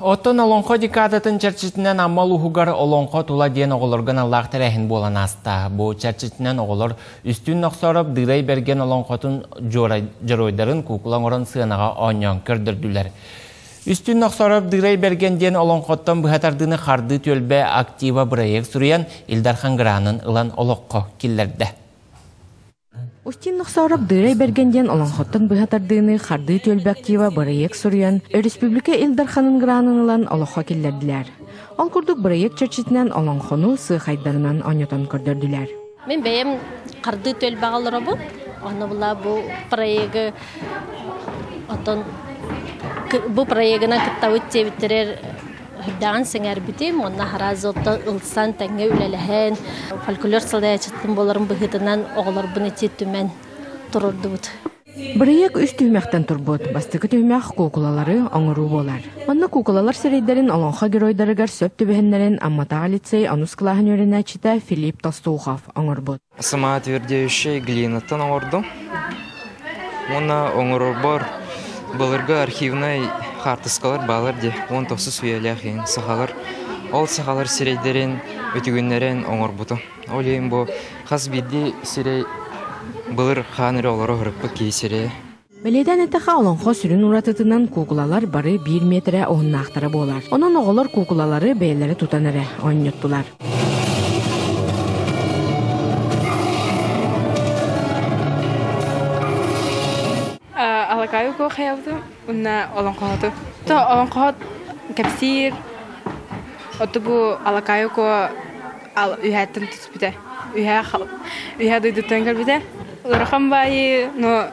Оттон Олоҥхо декадатын чэрчитинэн Амма улууһугар Олоҥхо тула диэн оҕолорго аналлаах тэрээһин буолан ааста. Бу чэрчитинэн оҕолор Үстүүн Нохсоороп Дыырай Бэргэн олоҥхотун дьоруойдарын куукула оҥорон сыанаҕа оонньоон көрдөрдүлэр. Үстүүн Нохсоороп Дыырай Бэргэн диэн олоҥхоттон быһа тардыыны Хардыы түөлбэ актива бырайыак суруйан Ил Дархан гранын ылан олоххо киллэрдэ. Устин Нохсоороп Дыырай Бэргэн диэн олоҥхоттон быһа тардыыны Хардыы түөлбэ актива бырайыак суруйан, өрөспүүбүлүкэ Ил Дарханын гранын ылан олоххо киллэрдилэр. Ол курдук бырайыак чэрчитинэн олоҥхону сыахайдарынан оонньотон көрдөрдүлэр. Мин бэйэм Хардыы түөлбэҕэ олоробун. Онно була бу проегы отон бу проегынан кыттабыт диэбиттэрэр Үрдээҕин сэҥээрбитим уонна араас ылсан тэҥҥэ үлэлэһэн, фольклор салайааччытын буоларым быһыытынан оҕолорбун ити түмэн туруордубут. Бырайыак үс түһүмэхтэн турбут. Бастакы түһүмэх куукулалары оҥоруу буолар. Манна куукулалар сирэйдэрин олоҥхо геройдарыгар сөп түбэһиннэрин Амматааҕы лицей онус кылааһын үөрэнээччитэ Филипп Толстоухов оҥорбут. Самоотвердеющай глинаттан оҥордум. Уонна оҥорорбор былыргы архивнай хаартыскалар баалар дии. 19 үйэлээх иһин сахалар. Ол сахалар сирэйдэрин, үтүгүннэрин оҥорбутум. Ол иһин бу хас биирдии сирэй былыр хаан эрэ олоро сырыппыт киһи сирэйэ. Бэлиэтээн эттэххэ, олоҥхо сүрүн уратытынан куукулалар бары биир миэтэрэ уһуннаахтара буолар. Онон оҕолор куукулалары бэйэлэрэ тутан эрэ оонньоттулар. Алакайы куохайабытым уонна олоҥхоһоту. То олоҥхоһот кэпсиир, оту бу алакайы куо үһээттэн түспүтэ. Үһээ үһээ дойдуттан кэлбитэ. Ыарахан баайы, но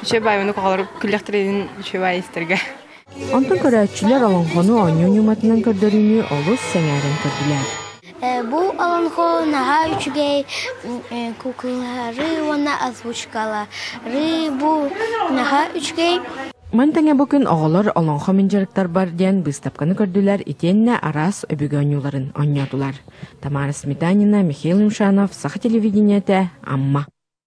үчүгэй баайы ону коҕолор күллэхтэрин үчүгэй баайы истэргэ. Онтон көрөөччүлэр олоҥхону оонньуу ньыматынан көрдөрүүнү олус сэҥээрэн көрдүлэр. Бу олоҥхо наһаа үчүгэй куклалары уонна озвучкалары бу наһаа үчүгэй. Маны тэҥэ бу күн оҕолор Олоҥхо мин дьарыктарбар диэн быыстапканы көрдүлэр итиэннэ араас өбүгэ оонньууларын оонньоотулар. Тамара Сметанина, Михаил Юмшанов, Саха телевидениетэ, Амма.